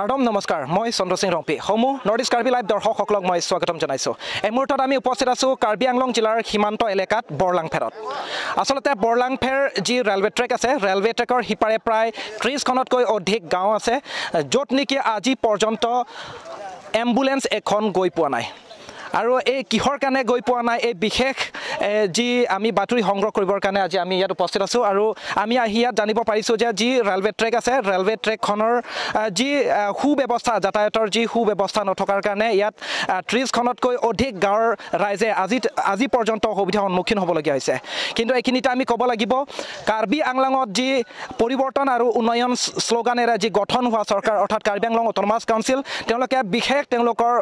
কাৰ্ডম নমস্কাৰ, মই চন্দ্ৰ সিং ৰংপি। সমূহ নৰ্থ ইষ্ট কাৰ্বি লাইভ দৰ্শকসকলক মই স্বাগতম জনাইছোঁ। এই মুহূৰ্তত আমি উপস্থিত আছোঁ কাৰ্বি আংলং জিলাৰ সীমান্ত এলেকাত বৰলাংফেৰত। আচলতে বৰলাংফেৰ যি ৰেলৱে ট্ৰেক আছে, ৰেলৱে ট্ৰেকৰ সিপাৰে প্ৰায় 30খনতকৈ অধিক গাঁও আছে, য'ত নেকি আজি পৰ্যন্ত এম্বুলেঞ্চ এখন গৈ পোৱা নাই। আৰু এই কিহৰ কাৰণে গৈ পোৱা নাই, এই বিশেষ যি আমি বাতৰি সংগ্ৰহ কৰিবৰ কাৰণে আজি আমি ইয়াত উপস্থিত আছোঁ। আৰু আমি আহি ইয়াত জানিব পাৰিছোঁ যে যি ৰেলৱে ট্ৰেক আছে, ৰেলৱে ট্ৰেকখনৰ যি সুব্যৱস্থা, যাতায়াতৰ যি সুব্যৱস্থা নথকাৰ কাৰণে ইয়াত 30খনতকৈ অধিক গাঁৱৰ ৰাইজে আজি পৰ্যন্ত অসুবিধাৰ সন্মুখীন হ'বলগীয়া হৈছে। কিন্তু এইখিনিতে আমি ক'ব লাগিব, কাৰ্বি আংলঙত যি পৰিৱৰ্তন আৰু উন্নয়ন শ্লোগানেৰে যি গঠন হোৱা চৰকাৰ, অৰ্থাৎ কাৰ্বি আংলং অট'নমাছ কাউন্সিল, তেওঁলোকে বিশেষ তেওঁলোকৰ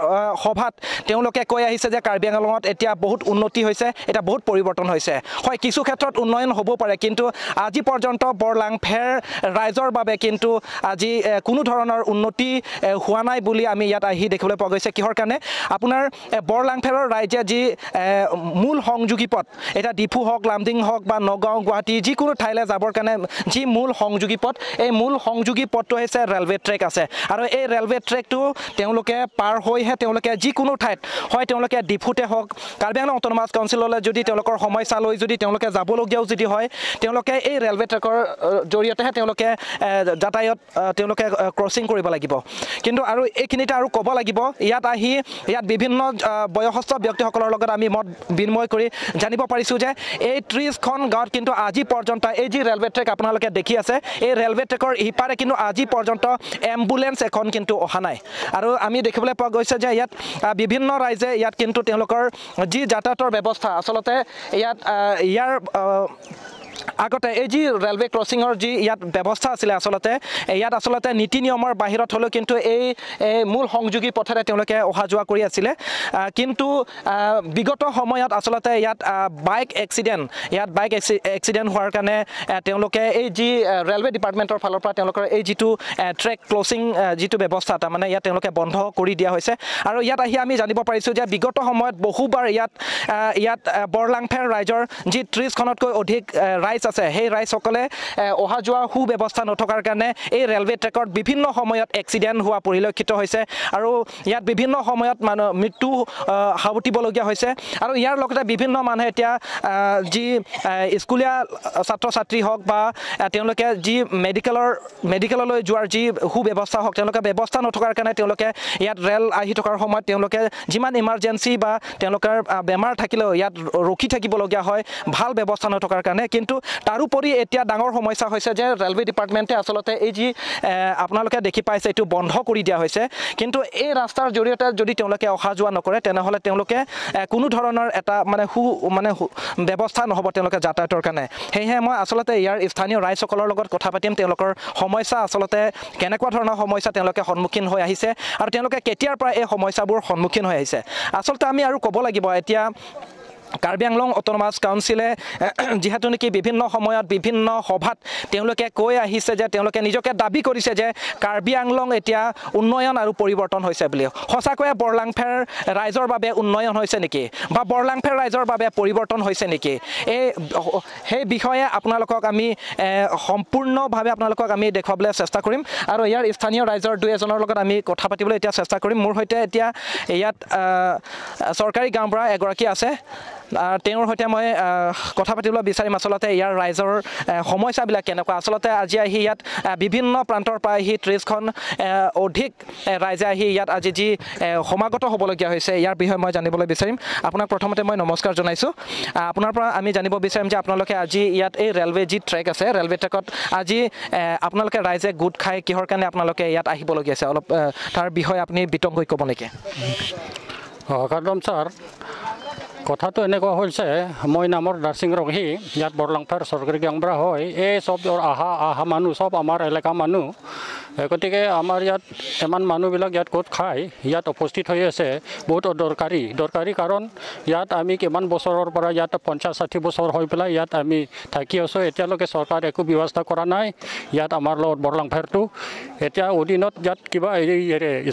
সভাত তেওঁলোকে কৈ আহিছে যে কাৰ্বি আংলঙত এতিয়া বহুত উন্নতি হৈছে, এতিয়া বহুত পৰিৱৰ্তন হৈছে। হয়, কিছু ক্ষেত্ৰত উন্নয়ন হ'ব পাৰে, কিন্তু আজি পৰ্যন্ত বৰলাংফেৰ ৰাইজৰ বাবে কিন্তু আজি কোনো ধৰণৰ উন্নতি হোৱা নাই বুলি আমি ইয়াত আহি দেখিবলৈ পোৱা গৈছে। কিহৰ কাৰণে? আপোনাৰ বৰলাংফেৰৰ ৰাইজে যি মূল সংযোগী পথ, এতিয়া ডিফু হওক, লামডিং হওক বা নগাঁও, গুৱাহাটী যিকোনো ঠাইলৈ যাবৰ কাৰণে যি মূল সংযোগী পথ, এই মূল সংযোগী পথটো হৈছে ৰেলৱে ট্ৰেক আছে। আৰু এই ৰেলৱে ট্ৰেকটো তেওঁলোকে পাৰ হৈহে তেওঁলোকে যিকোনো ঠাইত, হয় তেওঁলোকে ডিফুতে হওক, কাৰ্বি আংলং অট'নমাছ কাউন্সিললৈ যদি তেওঁলোকৰ সমস্যা লৈ যদি তেওঁলোকে যাবলগীয়াও যদি হয়, তেওঁলোকে এই ৰেলৱে ট্ৰেকৰ জৰিয়তেহে তেওঁলোকে যাতায়াত তেওঁলোকে ক্ৰছিং কৰিব লাগিব। কিন্তু আৰু এইখিনিতে আৰু ক'ব লাগিব, ইয়াত আহি ইয়াত বিভিন্ন বয়সস্থ ব্যক্তিসকলৰ লগত আমি মত বিনিময় কৰি জানিব পাৰিছোঁ যে এই 30খন গাঁৱত কিন্তু আজি পৰ্যন্ত এই যি ৰেলৱে ট্ৰেক আপোনালোকে দেখি আছে, এই ৰেলৱে ট্ৰেকৰ সিপাৰে কিন্তু আজি পৰ্যন্ত এম্বুলেঞ্চ এখন কিন্তু অহা নাই। আৰু আমি দেখিবলৈ পোৱা গৈছে যে ইয়াত বিভিন্ন ৰাইজে ইয়াত কিন্তু তেওঁলোকৰ যি যাতায়াতৰ ব্যৱস্থা, আচলতে ইয়াত ইয়াৰ আগতে এই যি ৰেলৱে ক্ৰছিঙৰ যি ইয়াত ব্যৱস্থা আছিলে, আচলতে ইয়াত আচলতে নীতি নিয়মৰ বাহিৰত হ'লেও কিন্তু এই মূল সংযোগী পথেৰে তেওঁলোকে অহা যোৱা কৰি আছিলে। কিন্তু বিগত সময়ত আচলতে ইয়াত বাইক এক্সিডেণ্ট, ইয়াত বাইক এক্সিডেণ্ট হোৱাৰ কাৰণে তেওঁলোকে এই যি ৰেলৱে ডিপাৰ্টমেণ্টৰ ফালৰ পৰা তেওঁলোকৰ এই যিটো ট্ৰেক ক্ৰছিং যিটো ব্যৱস্থা, তাৰমানে ইয়াত তেওঁলোকে বন্ধ কৰি দিয়া হৈছে। আৰু ইয়াত আহি আমি জানিব পাৰিছোঁ যে বিগত সময়ত বহুবাৰ ইয়াত ইয়াত বৰলাংফেৰ ৰাইজৰ যি 30খনতকৈ অধিক ৰাইজ আছে, সেই ৰাইজসকলে অহা যোৱা সুব্যৱস্থা নথকাৰ কাৰণে এই ৰেলৱে ট্ৰেকত বিভিন্ন সময়ত এক্সিডেণ্ট হোৱা পৰিলক্ষিত হৈছে। আৰু ইয়াত বিভিন্ন সময়ত মানুহ মৃত্যু সাৱটিবলগীয়া হৈছে। আৰু ইয়াৰ লগতে বিভিন্ন মানুহে এতিয়া যি স্কুলীয়া ছাত্ৰ ছাত্ৰী হওক বা তেওঁলোকে যি মেডিকেললৈ যোৱাৰ যি সুব্যৱস্থা হওক, তেওঁলোকে ব্যৱস্থা নথকাৰ কাৰণে তেওঁলোকে ইয়াত ৰেল আহি থকাৰ সময়ত তেওঁলোকে যিমান ইমাৰ্জেঞ্চি বা তেওঁলোকৰ বেমাৰ থাকিলেও ইয়াত ৰখি থাকিবলগীয়া হয় ভাল ব্যৱস্থা নথকাৰ কাৰণে। কিন্তু তাৰোপৰি এতিয়া ডাঙৰ সমস্যা হৈছে যে ৰেলৱে ডিপাৰ্টমেণ্টে আচলতে এই যি আপোনালোকে দেখি পাইছে এইটো বন্ধ কৰি দিয়া হৈছে। কিন্তু এই ৰাস্তাৰ জৰিয়তে যদি তেওঁলোকে অহা যোৱা নকৰে, তেনেহ'লে তেওঁলোকে কোনো ধৰণৰ এটা মানে মানে ব্যৱস্থা নহ'ব তেওঁলোকে যাতায়াতৰ কাৰণে। সেয়েহে মই আচলতে ইয়াৰ স্থানীয় ৰাইজসকলৰ লগত কথা পাতিম, তেওঁলোকৰ সমস্যা আচলতে কেনেকুৱা ধৰণৰ সমস্যা তেওঁলোকে সন্মুখীন হৈ আহিছে আৰু তেওঁলোকে কেতিয়াৰ পৰা এই সমস্যাবোৰ সন্মুখীন হৈ আহিছে। আচলতে আমি আৰু ক'ব লাগিব, এতিয়া কাৰ্বি আংলং অট'নমাছ কাউন্সিলে যিহেতু নেকি বিভিন্ন সময়ত বিভিন্ন সভাত তেওঁলোকে কৈ আহিছে যে তেওঁলোকে নিজকে দাবী কৰিছে যে কাৰ্বি আংলং এতিয়া উন্নয়ন আৰু পৰিৱৰ্তন হৈছে বুলি। সঁচাকৈয়ে বৰলাংফেৰ ৰাইজৰ বাবে উন্নয়ন হৈছে নেকি বা বৰলাংফেৰ ৰাইজৰ বাবে পৰিৱৰ্তন হৈছে নেকি, এই সেই বিষয়ে আপোনালোকক আমি সম্পূৰ্ণভাৱে আপোনালোকক আমি দেখুৱাবলৈ চেষ্টা কৰিম। আৰু ইয়াৰ স্থানীয় ৰাইজৰ দুই এজনৰ লগত আমি কথা পাতিবলৈ এতিয়া চেষ্টা কৰিম। মোৰ সৈতে এতিয়া ইয়াত চৰকাৰী গাঁওবুঢ়া এগৰাকী আছে, তেওঁৰ সৈতে মই কথা পাতিবলৈ বিচাৰিম। আচলতে ইয়াৰ ৰাইজৰ সমস্যাবিলাক কেনেকুৱা, আচলতে আজি আহি ইয়াত বিভিন্ন প্ৰান্তৰ পৰা আহি 30খন অধিক ৰাইজে আহি ইয়াত আজি যি সমাগত হ'বলগীয়া হৈছে, ইয়াৰ বিষয়ে মই জানিবলৈ বিচাৰিম। আপোনাক প্ৰথমতে মই নমস্কাৰ জনাইছোঁ। আপোনাৰ পৰা আমি জানিব বিচাৰিম যে আপোনালোকে আজি ইয়াত এই ৰেলৱে যি ট্ৰেক আছে, ৰেলৱে ট্ৰেকত আজি আপোনালোকে ৰাইজে গোট খাই কিহৰ কাৰণে আপোনালোকে ইয়াত আহিবলগীয়া হৈছে, অলপ তাৰ বিষয়ে আপুনি বিতংকৈ ক'ব নেকি? কাৰ্ডম ছাৰ, কথাটো এনেকুৱা হৈছে, মই নামৰ দাৰচিং ৰংহি, ইয়াত বৰলাংফেৰ চৰকাৰী গাঁওবুঢ়া হয়। এই চব আহা মানুহ চব আমাৰ এলেকা মানুহ, গতিকে আমাৰ ইয়াত ইমান মানুহবিলাক ইয়াত গোট খাই ইয়াত উপস্থিত হৈ আছে। বহুত দৰকাৰী কাৰণ ইয়াত আমি কিমান বছৰৰ পৰা ইয়াত 50-60 বছৰ হৈ পেলাই ইয়াত আমি থাকি আছোঁ। এতিয়ালৈকে চৰকাৰে একো ব্যৱস্থা কৰা নাই ইয়াত আমাৰ লগত বৰলাংফেৰটো। এতিয়া অধীনত ইয়াত কিবা এই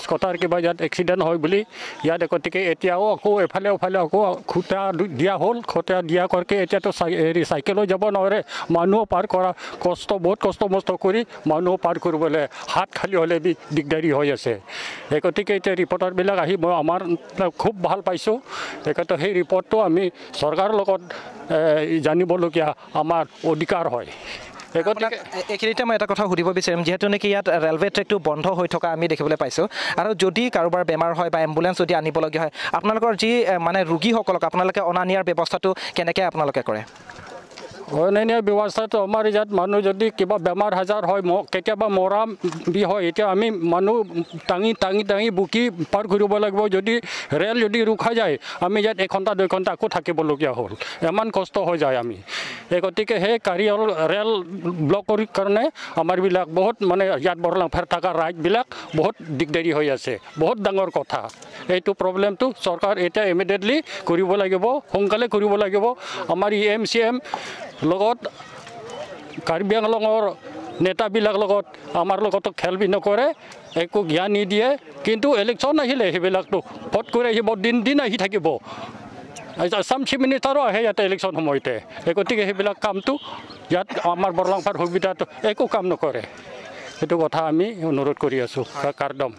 স্কটাৰ কিবা ইয়াত এক্সিডেণ্ট হয় বুলি ইয়াত, গতিকে এতিয়াও আকৌ এফালে ওফালে আকৌ খুঁটা দিয়া হ'ল। খুঁটা দিয়া करके এতিয়াতো হেৰি চাইকেলো যাব নোৱাৰে, মানুহো পাৰ কৰা কষ্ট, বহুত কষ্ট মষ্ট কৰি মানুহো পাৰ কৰিবলৈ হাত খালী হ'লে বি দিগদাৰী হৈ আছে। সেই গতিকে এতিয়া ৰিপৰ্টাৰবিলাক আহি মই আমাৰ খুব ভাল পাইছোঁ। সেইকাৰণে সেই ৰিপৰ্টটো আমি চৰকাৰৰ লগত জানিবলগীয়া আমাৰ অধিকাৰ হয়। গতিকে এইখিনিতে মই এটা কথা সুধিব বিচাৰিম, যিহেতু নেকি ইয়াত ৰেলৱে ট্ৰেকটো বন্ধ হৈ থকা আমি দেখিবলৈ পাইছোঁ, আৰু যদি কাৰোবাৰ বেমাৰ হয় বা এম্বুলেঞ্চ যদি আনিবলগীয়া হয়, আপোনালোকৰ যি মানে ৰোগীসকলক আপোনালোকে অনা নিয়াৰ ব্যৱস্থাটো কেনেকৈ আপোনালোকে কৰে? অনা নিয়াৰ ব্যৱস্থাটো আমাৰ ইয়াত মানুহ যদি কিবা বেমাৰ আজাৰ হয়, কেতিয়াবা মৰা বি হয়, এতিয়া আমি মানুহ টাঙি টাঙি টাঙি বুকি পাৰ কৰিব লাগিব। যদি ৰেল যদি ৰোখা যায়, আমি ইয়াত 1 ঘণ্টা 2 ঘণ্টা আকৌ থাকিবলগীয়া হ'ল, ইমান কষ্ট হৈ যায় আমি। এই গতিকে সেই গাড়ী ৰেল ব্লক কৰি কাৰণে আমাৰবিলাক বহুত মানে ইয়াত বৰলাংফেৰ থকা ৰাইজবিলাক বহুত দিগদাৰী হৈ আছে। বহুত ডাঙৰ কথা এইটো প্ৰব্লেমটো চৰকাৰ এতিয়া ইমিডিয়েটলি কৰিব লাগিব, সোনকালে কৰিব লাগিব। আমাৰ ই এম চি এম লগত কাৰ্বি আংলঙৰ নেতাবিলাক লগত আমাৰ লগতো খেল বি নকৰে, একো জ্ঞান নিদিয়ে। কিন্তু ইলেকশ্যন আহিলে সেইবিলাকতো ফট কৰি আহিব, দিন দিন আহি থাকিব। আছাম চিফ মিনিষ্টাৰো আহে ইয়াতে ইলেকশ্যন সময়তে। সেই গতিকে সেইবিলাক কামটো ইয়াত আমাৰ বৰলাংফাৰ সুবিধাটো একো কাম নকৰে। সেইটো কথা আমি অনুৰোধ কৰি আছোঁ কাৰ্দম।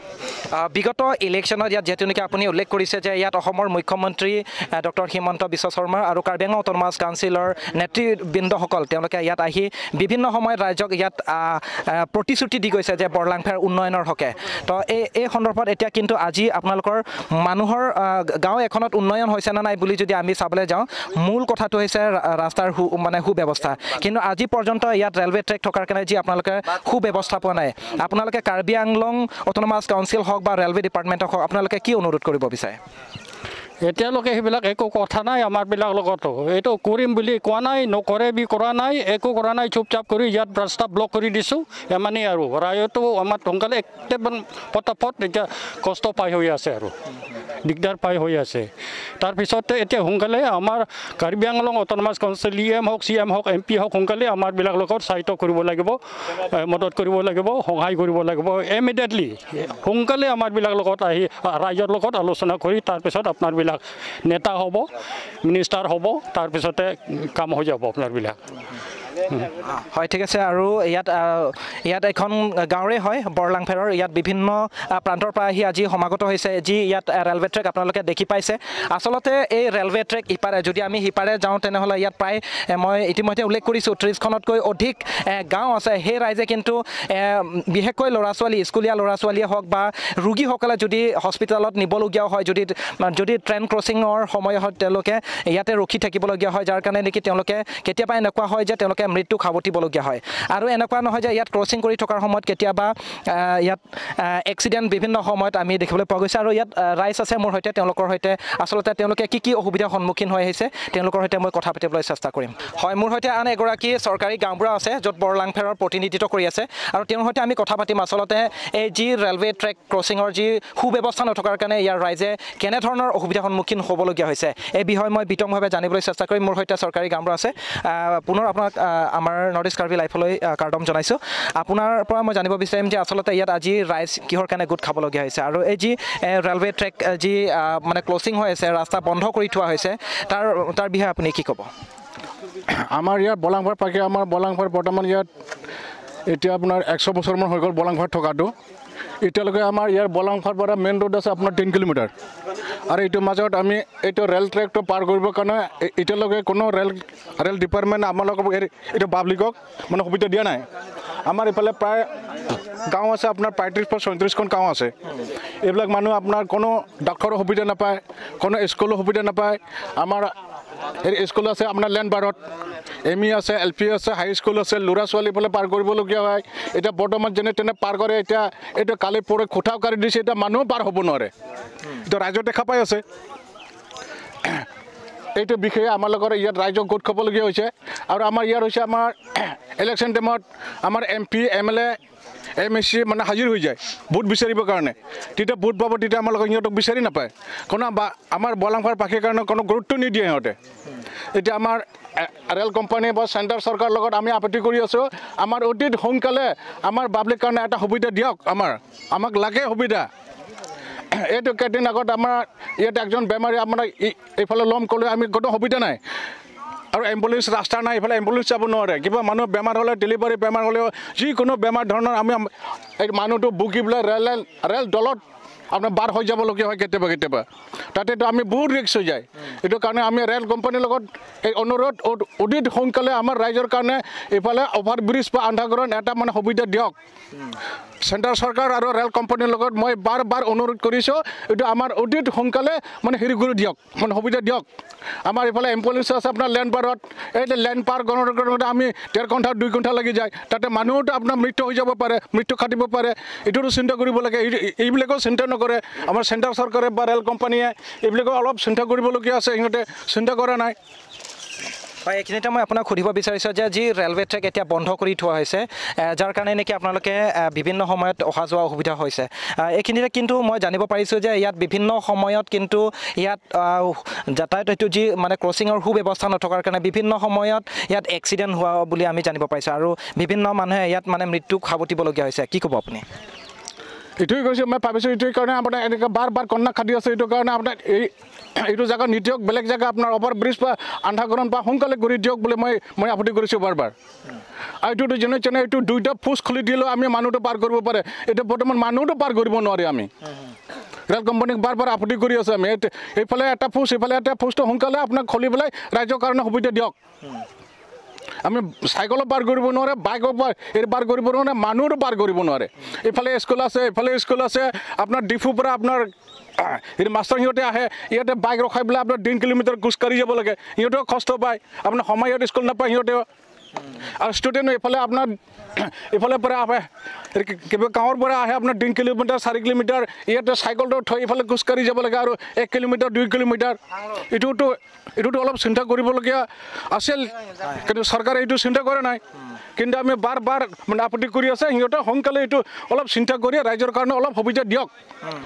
বিগত ইলেকশ্যনত ইয়াত যিহেতু নেকি আপুনি উল্লেখ কৰিছে যে ইয়াত অসমৰ মুখ্যমন্ত্ৰী ডক্টৰ হিমন্ত বিশ্ব শৰ্মা আৰু কাৰ্বি আংলং অট'নমাছ কাউন্সিলৰ নেতৃবৃন্দসকল তেওঁলোকে ইয়াত আহি বিভিন্ন সময়ত ৰাইজক ইয়াত প্ৰতিশ্ৰুতি দি গৈছে যে বৰলাংফেৰ উন্নয়নৰ হকে। তো এই সন্দৰ্ভত এতিয়া কিন্তু আজি আপোনালোকৰ মানুহৰ গাঁও এখনত উন্নয়ন হৈছে নে নাই বুলি যদি আমি চাবলৈ যাওঁ, মূল কথাটো হৈছে ৰাস্তাৰ মানে সুব্যৱস্থা। কিন্তু আজি পৰ্যন্ত ইয়াত ৰেলৱে ট্ৰেক থকাৰ কাৰণে যি আপোনালোকে সুব্যৱস্থা পোৱা নাই, আপোনালোকে কাৰ্বি আংলং অট'নমাছ কাউন্সিল হওক বা ৰেলৱে ডিপাৰ্টমেণ্টক হওক, আপোনালোকে কি অনুৰোধ কৰিব বিচাৰে? এতিয়ালৈকে সেইবিলাক একো কথা নাই আমাৰবিলাক লগতো। এইটো কৰিম বুলি কোৱা নাই, নকৰে বি কৰা নাই, একো কৰা নাই। চুপচাপ কৰি ইয়াত ৰাস্তা ব্লক কৰি দিছোঁ ইমানেই। আৰু ৰায়তো আমাৰ সোনকালে একদম পটাপট এতিয়া কষ্ট পাই হৈ আছে আৰু দিগদাৰ পাই হৈ আছে। তাৰপিছতে এতিয়া সোনকালে আমাৰ Karbi Anglong autonomous council E M হওক, চি এম হওক, এম পি হওক, সোনকালে আমাৰবিলাক লগত সাহায্য কৰিব লাগিব, মদত কৰিব লাগিব, সহায় কৰিব লাগিব ইমিডিয়েটলি। সোনকালে আমাৰবিলাক লগত আহি ৰাইজৰ লগত আলোচনা কৰি তাৰপিছত আপোনাৰবিলাক নেতা হ'ব, মিনিষ্টাৰ হ'ব, তাৰপিছতে কাম হৈ যাব আপোনাৰবিলাক। হয়, ঠিক আছে। আৰু ইয়াত ইয়াত এখন গাঁৱৰে হয় বৰলাংফেৰৰ, ইয়াত বিভিন্ন প্ৰান্তৰ পৰা আহি আজি সমাগত হৈছে। যি ইয়াত ৰেলৱে ট্ৰেক আপোনালোকে দেখি পাইছে, আচলতে এই ৰেলৱে ট্ৰেক ইপাৰে যদি আমি সিপাৰে যাওঁ তেনেহ'লে ইয়াত প্ৰায় মই ইতিমধ্যে উল্লেখ কৰিছোঁ 30খনতকৈ অধিক গাঁও আছে। সেই ৰাইজে কিন্তু বিশেষকৈ ল'ৰা ছোৱালী, স্কুলীয়া ল'ৰা ছোৱালীয়ে হওক বা ৰোগীসকলে যদি হস্পিটেলত নিবলগীয়াও হয়, যদি যদি ট্ৰেইন ক্ৰছিঙৰ সময় হয় তেওঁলোকে ইয়াতে ৰখি থাকিবলগীয়া হয়, যাৰ কাৰণে নেকি তেওঁলোকে কেতিয়াবা এনেকুৱা হয় যে তেওঁলোকে মৃত্যুক সাৱটিবলগীয়া হয়। আৰু এনেকুৱা নহয় যে ইয়াত ক্ৰছিং কৰি থকাৰ সময়ত কেতিয়াবা ইয়াত এক্সিডেণ্ট বিভিন্ন সময়ত আমি দেখিবলৈ পোৱা গৈছে। আৰু ইয়াত ৰাইজ আছে মোৰ সৈতে, তেওঁলোকৰ সৈতে আচলতে তেওঁলোকে কি কি অসুবিধাৰ সন্মুখীন হৈ আহিছে তেওঁলোকৰ সৈতে মই কথা পাতিবলৈ চেষ্টা কৰিম। হয়, মোৰ সৈতে আন এগৰাকী চৰকাৰী গাঁওবুঢ়া আছে য'ত বৰলাংফেৰৰ প্ৰতিনিধিত্ব কৰি আছে, আৰু তেওঁৰ সৈতে আমি কথা পাতিম আচলতে এই যি ৰেলৱে ট্ৰেক ক্ৰছিঙৰ যি সুব্যৱস্থা নথকাৰ কাৰণে ইয়াৰ ৰাইজে কেনেধৰণৰ অসুবিধাৰ সন্মুখীন হ'বলগীয়া হৈছে, এই বিষয়ে মই বিতংভাৱে জানিবলৈ চেষ্টা কৰিম। মোৰ সৈতে চৰকাৰী গাঁওবুঢ়া আছে। পুনৰ আপোনাক আমাৰ নৰ্থ ইষ্ট কাৰ্বি লাইফলৈ কাৰ্দম জনাইছোঁ। আপোনাৰ পৰা মই জানিব বিচাৰিম যে আচলতে ইয়াত আজি ৰাইজ কিহৰ কাৰণে গোট খাবলগীয়া হৈছে, আৰু এই যি ৰেলৱে ট্ৰেক যি মানে ক্ৰছিং হৈ আছে, ৰাস্তা বন্ধ কৰি থোৱা হৈছে, তাৰ বিষয়ে আপুনি কি ক'ব? আমাৰ ইয়াত বলাংফাৰ পাকে আমাৰ বলাংফাৰ বৰ্তমান ইয়াত এতিয়া আপোনাৰ 100 বছৰমান হৈ গ'ল বলাংফাৰ থকাটো। এতিয়ালৈকে আমাৰ ইয়াৰ বলাংফাৰ পৰা মেইন ৰোড আছে আপোনাৰ 3 কিলোমিটাৰ, আৰু এইটোৰ মাজত আমি এইটো ৰেল ট্ৰেকটো পাৰ কৰিবৰ কাৰণে এতিয়ালৈকে কোনো ৰেল ডিপাৰ্টমেণ্ট আমালোকক এইটো পাব্লিকক মানে সুবিধা দিয়া নাই। আমাৰ এইফালে প্ৰায় গাঁও আছে আপোনাৰ 35 পৰা 36খন গাঁও আছে। এইবিলাক মানুহ আপোনাৰ কোনো ডাক্তৰৰ সুবিধা নাপায়, কোনো স্কুলৰ সুবিধা নাপায়। আমাৰ স্কুল আছে আপোনাৰ লেণ্ডবাৰত, এম ই আছে, এল পি আছে, হাই স্কুল আছে। ল'ৰা ছোৱালী ফালে পাৰ কৰিবলগীয়া হয়। এতিয়া বৰ্তমান যেনে তেনে পাৰ কৰে। এতিয়া এইটো কালি পৰে খুঁটাও কাটি দিছে, এতিয়া মানুহো পাৰ হ'ব নোৱাৰে। এতিয়া ৰাইজৰ দেখা পাই আছে। এইটো বিষয়ে আমাৰ লগত ইয়াত ৰাইজক গোট খাবলগীয়া হৈছে। আৰু আমাৰ ইয়াত হৈছে আমাৰ ইলেকশ্যন টাইমত আমাৰ M P, M L A, M S C মানে হাজিৰ হৈ যায় ভোট বিচাৰিবৰ কাৰণে। তেতিয়া ভোট পাব, তেতিয়া আমাৰ লগত সিহঁতক বিচাৰি নাপায়। কোনো বা আমাৰ বলাংফাৰ পাখিৰ কাৰণে কোনো গুৰুত্ব নিদিয়ে সিহঁতে। এতিয়া আমাৰ ৰেল কোম্পানী বা চেণ্ট্ৰেল চৰকাৰৰ লগত আমি আপত্তি কৰি আছোঁ, আমাৰ অতি সোনকালে আমাৰ পাব্লিক কাৰণে এটা সুবিধা দিয়ক। আমাক লাগে সুবিধা। এইটো কেইদিন আগত আমাৰ ইয়াত একজন বেমাৰী আপোনাৰ এইফালে ল'ম ক'লে আমি গোটেই সুবিধা নাই আৰু এম্বুলেঞ্চ ৰাস্তা নাই, এইফালে এম্বুলেঞ্চ যাব নোৱাৰে। কিবা মানুহ বেমাৰ হ'লে, ডেলিভাৰী বেমাৰ হ'লেও যিকোনো বেমাৰ ধৰণৰ আমি এই মানুহটো বুকি পেলাই ৰেল দলত আপোনাৰ পাৰ হৈ যাবলগীয়া হয় কেতিয়াবা কেতিয়াবা, তাতেতো আমি বহুত ৰিস্ক হৈ যায়। এইটো কাৰণে আমি ৰেল কোম্পানীৰ লগত এই অনুৰোধ, অতি সোনকালে আমাৰ ৰাইজৰ কাৰণে এইফালে অভাৰ ব্ৰিজ বা আণ্ডাৰগ্ৰাউণ্ড এটা মানে সুবিধা দিয়ক। চেণ্ট্ৰেল চৰকাৰ আৰু ৰেল কোম্পানীৰ লগত মই বাৰ বাৰ অনুৰোধ কৰিছোঁ, এইটো আমাৰ অতি সোনকালে মানে হেৰি কৰি দিয়ক, মানে সুবিধা দিয়ক। আমাৰ এইফালে এম্বুলেঞ্চ আছে আপোনাৰ লেণ্ড পাৰত, এই লেণ্ড পাৰ কৰোঁতে আমি 1.5 ঘণ্টা 2 ঘণ্টা লাগি যায়, তাতে মানুহতো আপোনাৰ মৃত্যু হৈ যাব পাৰে, মৃত্যু খাটিব পাৰে। এইটোতো চিন্তা কৰিব লাগে, এইবিলাকো চিন্তা নকৰে আমাৰ চেণ্ট্ৰেল চৰকাৰে বা ৰেল কোম্পানীয়ে, এইবিলাকো অলপ চিন্তা কৰিবলগীয়া আছে, সিহঁতে চিন্তা কৰা নাই। হয়, এইখিনিতে মই আপোনাক সুধিব বিচাৰিছোঁ যে যি ৰেলৱে ট্ৰেক এতিয়া বন্ধ কৰি থোৱা হৈছে, যাৰ কাৰণে নেকি আপোনালোকে বিভিন্ন সময়ত অহা যোৱা অসুবিধা হৈছে, এইখিনিতে কিন্তু মই জানিব পাৰিছোঁ যে ইয়াত বিভিন্ন সময়ত কিন্তু ইয়াত যাতায়াত এইটো যি মানে ক্ৰছিঙৰ সুব্যৱস্থা নথকাৰ কাৰণে বিভিন্ন সময়ত ইয়াত এক্সিডেণ্ট হোৱা বুলি আমি জানিব পাৰিছোঁ আৰু বিভিন্ন মানুহে ইয়াত মানে মৃত্যুক সাৱটিবলগীয়া হৈছে। কি ক'ব আপুনি? এইটোৱে কৈছোঁ মই, ভাবিছোঁ এইটোৰ কাৰণে আপোনাৰ এনেকৈ বাৰ বাৰ কন্যা খাটি আছে, এইটো কাৰণে আপোনাৰ এইটো জেগা নিদিয়ক, বেলেগ জেগা আপোনাৰ অভাৰ ব্ৰিজ বা আণ্ডাৰগ্ৰাউণ্ড বা সোনকালে কৰি দিয়ক বুলি মই আপত্তি কৰিছোঁ বাৰ বাৰ। আৰু এইটোতো যেনে তেনে এইটো দুইটা ফুচ খুলি দিলেও আমি মানুহটো পাৰ কৰিব পাৰে, এতিয়া বৰ্তমান মানুহটো পাৰ কৰিব নোৱাৰি। আমি ৰেল কোম্পানীক বাৰ বাৰ আপত্তি কৰি আছোঁ আমি, এইফালে এটা ফুচ এইফালে এটা ফুচটো সোনকালে আপোনাক খুলি পেলাই ৰাইজৰ কাৰণে সুবিধা দিয়ক। আমি চাইকেলো পাৰ কৰিব নোৱাৰে, বাইকো পাৰ কৰিব নোৱাৰে, মানুহো পাৰ কৰিব নোৱাৰে। এইফালে স্কুল আছে, এইফালে স্কুল আছে, আপোনাৰ ডিফুৰ পৰা আপোনাৰ মাষ্টৰ সিহঁতে আহে, ইয়াতে বাইক ৰখাই পেলাই আপোনাৰ 3 কিলোমিটাৰ খোজকাঢ়ি যাব লাগে, সিহঁতেও কষ্ট পায়, আপোনাৰ সময়ত স্কুল নাপায় সিহঁতেও। আৰু ষ্টুডেণ্ট এইফালে আপোনাৰ এইফালে পৰা আহে, কিবা গাঁৱৰ পৰা আহে আপোনাৰ 3 কিলোমিটাৰ 4 কিলোমিটাৰ, ইয়াতে চাইকেলটো থৈ এইফালে খোজকাঢ়ি যাব লাগে আৰু 1 কিলোমিটাৰ 2 কিলোমিটাৰ। এইটোতো অলপ চিন্তা কৰিবলগীয়া আছিল, কিন্তু চৰকাৰে এইটো চিন্তা কৰা নাই। কিন্তু আমি বাৰ বাৰ মানে আপত্তি কৰি আছে, সিহঁতে সোনকালে এইটো অলপ চিন্তা কৰি ৰাইজৰ কাৰণে অলপ সুবিধা দিয়ক,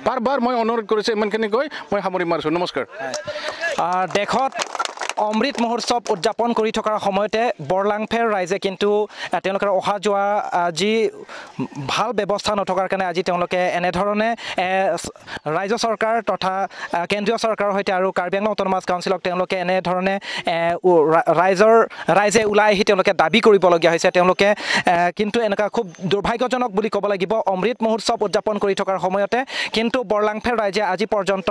বাৰ বাৰ মই অনুৰোধ কৰিছোঁ। ইমানখিনি কৈ মই সামৰি মাৰিছোঁ, নমস্কাৰ। দেশত অমৃত মহোৎসৱ উদযাপন কৰি থকাৰ সময়তে বৰলাংফেৰ ৰাইজে কিন্তু তেওঁলোকৰ অহা যোৱা যি ভাল ব্যৱস্থা নথকাৰ কাৰণে আজি তেওঁলোকে এনেধৰণে ৰাজ্য চৰকাৰ তথা কেন্দ্ৰীয় চৰকাৰৰ সৈতে আৰু কাৰ্বি আংলং অট'নমাছ কাউন্সিলক তেওঁলোকে এনেধৰণে ৰাইজে ওলাই আহি তেওঁলোকে দাবী কৰিবলগীয়া হৈছে। তেওঁলোকে কিন্তু এনেকুৱা খুব দুৰ্ভাগ্যজনক বুলি ক'ব লাগিব, অমৃত মহোৎসৱ উদযাপন কৰি থকাৰ সময়তে কিন্তু বৰলাংফেৰ ৰাইজে আজি পৰ্যন্ত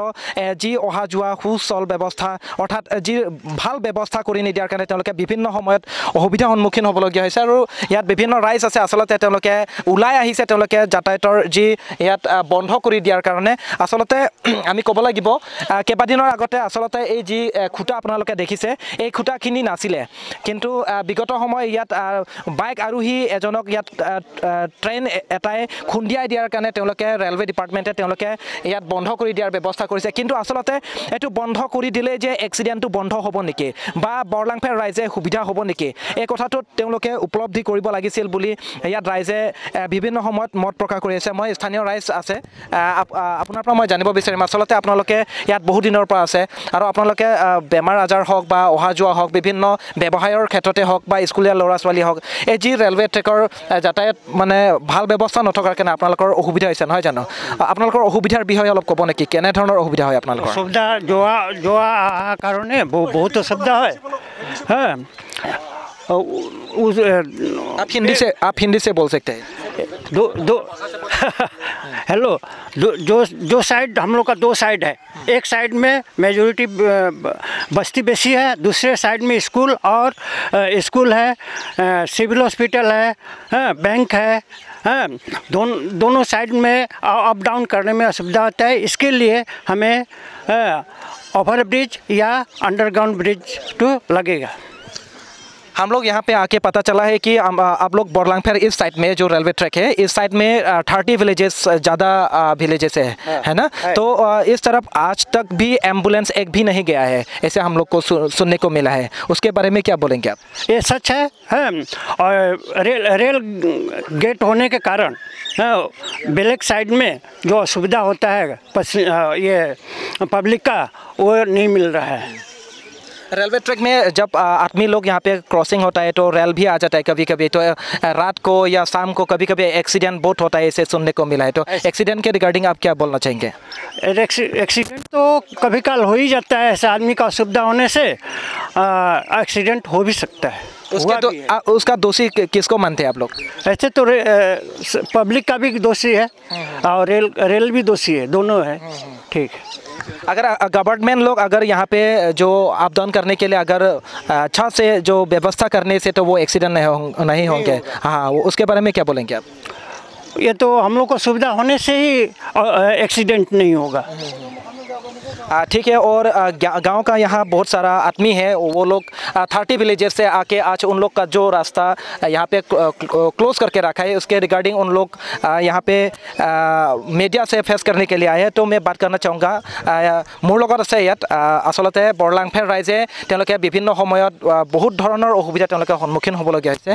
যি অহা যোৱা সুচল ব্যৱস্থা অৰ্থাৎ যি ভাল ব্যৱস্থা কৰি নিদিয়াৰ কাৰণে তেওঁলোকে বিভিন্ন সময়ত অসুবিধাৰ সন্মুখীন হ'বলগীয়া হৈছে। আৰু ইয়াত বিভিন্ন ৰাইজ আছে, আচলতে তেওঁলোকে ওলাই আহিছে, তেওঁলোকে যাতায়াতৰ যি ইয়াত বন্ধ কৰি দিয়াৰ কাৰণে। আচলতে আমি ক'ব লাগিব, কেইবাদিনৰ আগতে আচলতে এই যি খুঁটা আপোনালোকে দেখিছে, এই খুঁটাখিনি নাছিলে, কিন্তু বিগত সময় ইয়াত বাইক আৰোহী এজনক ইয়াত ট্ৰেইন এটাই খুন্দিয়াই দিয়াৰ কাৰণে তেওঁলোকে ৰেলৱে ডিপাৰ্টমেণ্টে তেওঁলোকে ইয়াত বন্ধ কৰি দিয়াৰ ব্যৱস্থা কৰিছে। কিন্তু আচলতে এইটো বন্ধ কৰি দিলেই যে এক্সিডেণ্টটো বন্ধ হ'ব নেকি বা বৰলাংফেৰ ৰাইজে সুবিধা হ'ব নেকি, এই কথাটোত তেওঁলোকে উপলব্ধি কৰিব লাগিছিল বুলি ইয়াত ৰাইজে বিভিন্ন সময়ত মত প্ৰকাশ কৰি আছে। মই স্থানীয় ৰাইজ আছে, আপোনাৰ পৰা মই জানিব বিচাৰিম, আচলতে আপোনালোকে ইয়াত বহু দিনৰ পৰা আছে আৰু আপোনালোকে বেমাৰ আজাৰ হওক বা অহা যোৱা হওক, বিভিন্ন ব্যৱসায়ৰ ক্ষেত্ৰতে হওক বা স্কুলীয়া ল'ৰা ছোৱালী হওক, এই যি ৰেলৱে ট্ৰেকৰ যাতায়াত মানে ভাল ব্যৱস্থা নথকাৰ কাৰণে আপোনালোকৰ অসুবিধা হৈছে নহয় জানো? আপোনালোকৰ অসুবিধাৰ বিষয়ে অলপ ক'ব নেকি, কেনেধৰণৰ অসুবিধা হয় আপোনালোকৰ? অসুবিধা যোৱা যোৱা অহাৰ কাৰণে বহুত असुविधा है। हाँ, आप हिंदी से बोल सकते हैं। दो दो हेलो, जो जो साइड हम लोग का दो साइड है, एक साइड में मेजोरिटी बस्ती बेसी है, दूसरे साइड में स्कूल और स्कूल है, सिविल हॉस्पिटल है, हाँ, बैंक है, हाँ, दोनों साइड में अप डाउन करने में असुविधा होता है। इसके लिए हमें ओवर ब्रिज या अंडरग्राउंड ब्रिज तो लगेगा। हम लोग यहाँ पे आके पता चला है कि आप लोग बोरलांगफेर इस साइड में जो रेलवे ट्रैक है इस साइड में 30 विलेजेस ज़्यादा विलेजेस है ना, तो इस तरफ आज तक भी एम्बुलेंस एक भी नहीं गया है, ऐसे हम लोग को सुनने को मिला है। उसके बारे में क्या बोलेंगे आप? ये सच है, और रेल गेट होने के कारण ब्लैक साइड में जो असुविधा होता है ये पब्लिक का, वो नहीं मिल रहा है। रेलवे ट्रैक में जब आदमी लोग यहाँ पे क्रॉसिंग होता है तो रेल भी आ जाता है कभी कभी, तो रात को या शाम को कभी कभी एक्सीडेंट बहुत होता है, ऐसे सुनने को मिला है। तो एक्सीडेंट के रिगार्डिंग आप क्या बोलना चाहेंगे? एक्सीडेंट तो कभी काल हो ही जाता है, ऐसे आदमी का असुविधा होने से एक्सीडेंट हो भी सकता है। उसके उसका दोषी किसको मानते हैं आप लोग? ऐसे तो पब्लिक का भी दोषी है और रेल भी दोषी है, दोनों है। ठीक है। अगर गवर्नमेंट लोग अगर यहाँ पे जो अप डाउन करने के लिए अगर अच्छा से जो व्यवस्था करने से तो वो एक्सीडेंट नहीं होंगे। हाँ, उसके बारे में क्या बोलेंगे आप? ये तो हम लोग को सुविधा होने से ही एक्सीडेंट नहीं होगा। ठीक है। और गांव का यहाँ बहुत सारा आदमी है, वो लोग 30 विलेजेस से आके आज उन लोग का जो रास्ता यहाँ पे क्लोज करके रखा है उसके रिगार्डिंग उन लोग यहाँ पे मीडिया से फेस करने के लिए आए हैं। तो मैं बात करना चाहूँगा মোৰ লগত আছে ইয়াত আচলতে বৰলাংফেৰ ৰাইজে তেওঁলোকে বিভিন্ন সময়ত বহুত ধৰণৰ অসুবিধা তেওঁলোকে সন্মুখীন হ'বলগীয়া হৈছে।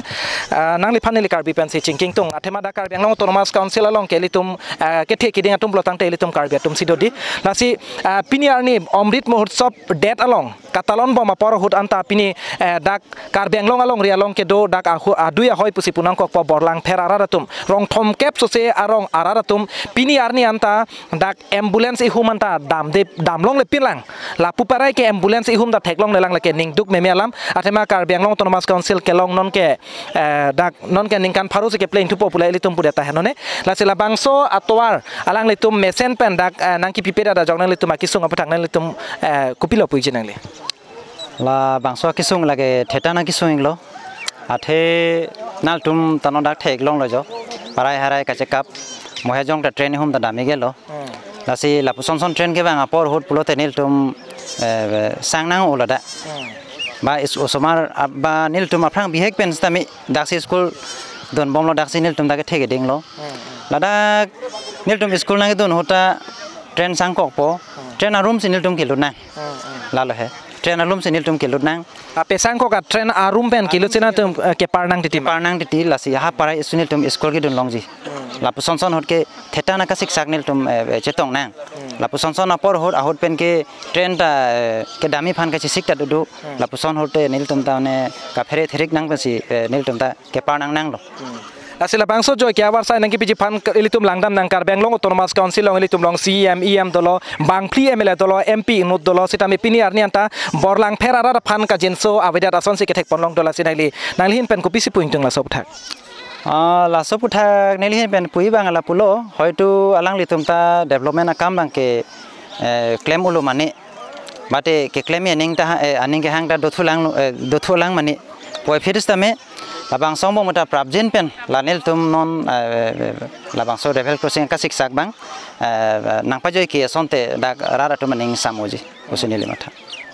নাংলি ফানিলি কাৰ্বি পেঞ্চি চিংকিং তুং আথেমা দা Karbi Anglong autonomous council along কেলিতুম কেথে কিডিং আতুম ব্লতাং তেলিতুম কাৰ্বি আতুম সিদদি লাসি পিনি arni Amrit Mahotsav det along katalon boma por hut anta pini dak Karbi Anglong along rialong kedo dak adui ahoi pusi punang kok borlang pher araratum rong thom kep sose arong araratum pini arni anta dak ambulance ihum anta dam de damlong le pinlang lapu parai ke ambulance ihum da theklong lelang lake ningduk meme alam athema Karbi Anglong Autonomous Council kelong non ke dak non ke ningkan pharu ke plane tu popula elitum pudeta henone lasila bangso atwar alang litum mesen pen dak nangki pipeda da jong nang litum akisung apatang nang litum kupilo puiji nang le la bangso kisung lage theta na kisung lo athe nal tum tano dak thek long lo jo parai harai ka check up mohe jong ta train hum ta dami gelo lasi lapu son son train ke bang apor hut pulo tenil tum sang nang ola da ba is osomar ba nil tum aprang bihek pen stami daksi school don bom lo daksi nil tum dake theke ding lo ladak nil tum school nang don hota train sang kok po train arum sinil tum kilut nang lalo he train arum sinil tum kilut nang pesang kok train arum pen kilut sina tum ke parnang titi parnang titi lasi ha parai sunil tum school ki dun longji lapu son son hot ke theta na ka siksak nil tum chetong nang lapu son son apor hot ahot pen ke train ta ke dami phan ka sik ta dudu lapu son hote nil tum ta ne ka phere therik nang pasi nil tum ta ke parnang nang lo Asila bangso joy ke awar sai nangki piji phan elitum langdam nang Karbi Anglong Autonomous Council long elitum long CM EM dolo bangpli MLA dolo MP inut dolo sitami pini arni anta borlang pher ara phan ka jinso aveda ason si kethek ponlong dola sinagli nangli hin pen ko pisi puing tung la sob thak la sob thak neli hin pen pui bang la pulo hoitu alang litum ta development akam bang ke claim ulo mane bate ke claim aning ta aning ke hang ta dothulang mane poi phiris tame labang song bong mata prabjin pen lanel tum non labang so level crossing ka siksak bang nang pajoi ki sonte dak rara tum ning samoji usinili mata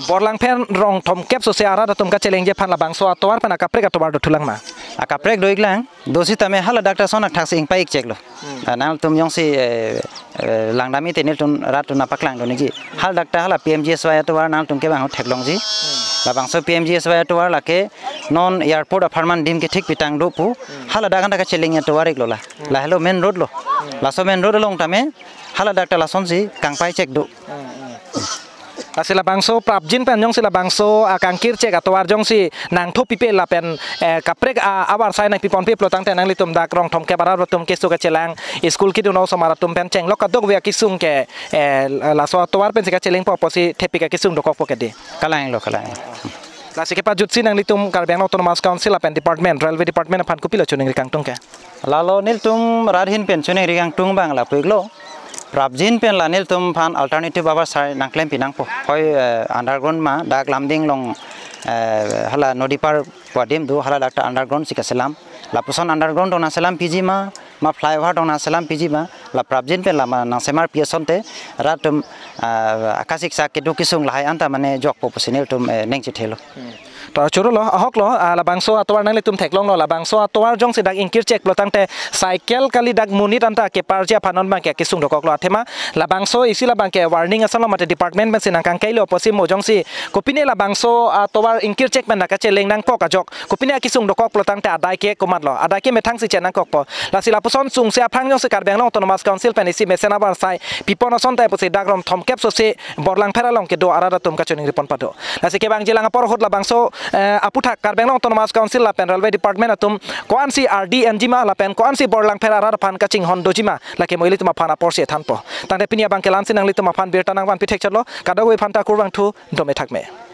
borlang pen rong thom kep so se ara tum ka challenge phan labang so atwar pan akaprek atwar dothulang ma akaprek doiglang dosi tame hala doctor sonak thak sing paik cheklo nang tum yong si langdami tenil tum ratu na paklang do niki hal doctor hala PMGSY atwar nang tum ke bang theklong ji labang so PMGSY atwar lake non airport farman dim ke thik pitang do pu hala dagan ka challenge atwar ek lola la hello main road lo la so main road long tame hala doctor la son si kangpai chek do Sila bangso prabjin pen jong sila bangso kangkir cek atau arjong si nang thu pipe la pen kaprek awar sai nang pipon pip lotang tenang litum dak rong thom ke barar tum ke su ke chelang school ki duno somara tum pen cheng lok kadok we kisung ke la so atwar pen sika cheleng po posi thepi ka kisung dokok po ke di kalang lo kalang la sike pa jutsi nang litum Karbi Anglong Autonomous Council pen department railway department phan kupilo chuning rikang tung ke lalo nil tum radhin pen chuning rikang tung bang la puiglo prabjin pen lanil tum phan alternative abar sai nangklem pinang po hoi underground ma dak lamding long hala nodi par padim du hala dakta underground sikaselam lapuson underground dona selam pg ma ma flyover dona selam pg ma la prabjin pen lama nangsemar pieson te ratum akasik sak ke dukisung lahai anta mane jok po posinil tum nengchi thelo. tar churu lo ahok lo labangso atwar nang le tum theklong lo labangso atwar jong si dak ingkir check lo tangte cycle kali dak munit anta ke parjia phanon bang ke kisung dokok lo athema labangso isi labang ke warning asal lo mate department ben sinang kangkai lo posi mo jong si kopine labangso atwar ingkir check men naka cheleng nang kok ajok kopine kisung dokok lo tangte adai ke komat lo adai ke methang si chenang kok po la sila puson sung se aphang jong si Karbi Anglong Autonomous Council pen isi mesena bar sai pipon ason tai posi dak rom thom kep so si borlang pheralong ke do arada tum ka choning ripon pado la si ke bang jilang apor hot labangso aputhak Karbi Anglong Autonomous Council la pen railway department atum koan si RDNG ma la pen koan si borlang phera ara phan kaching hon dojima la ke moili tuma phan apor se than po tangte pinia bang ke lan sinang li tuma phan bir tanang ban pithek chalo kadawei phan ta kurbang thu dome thakme.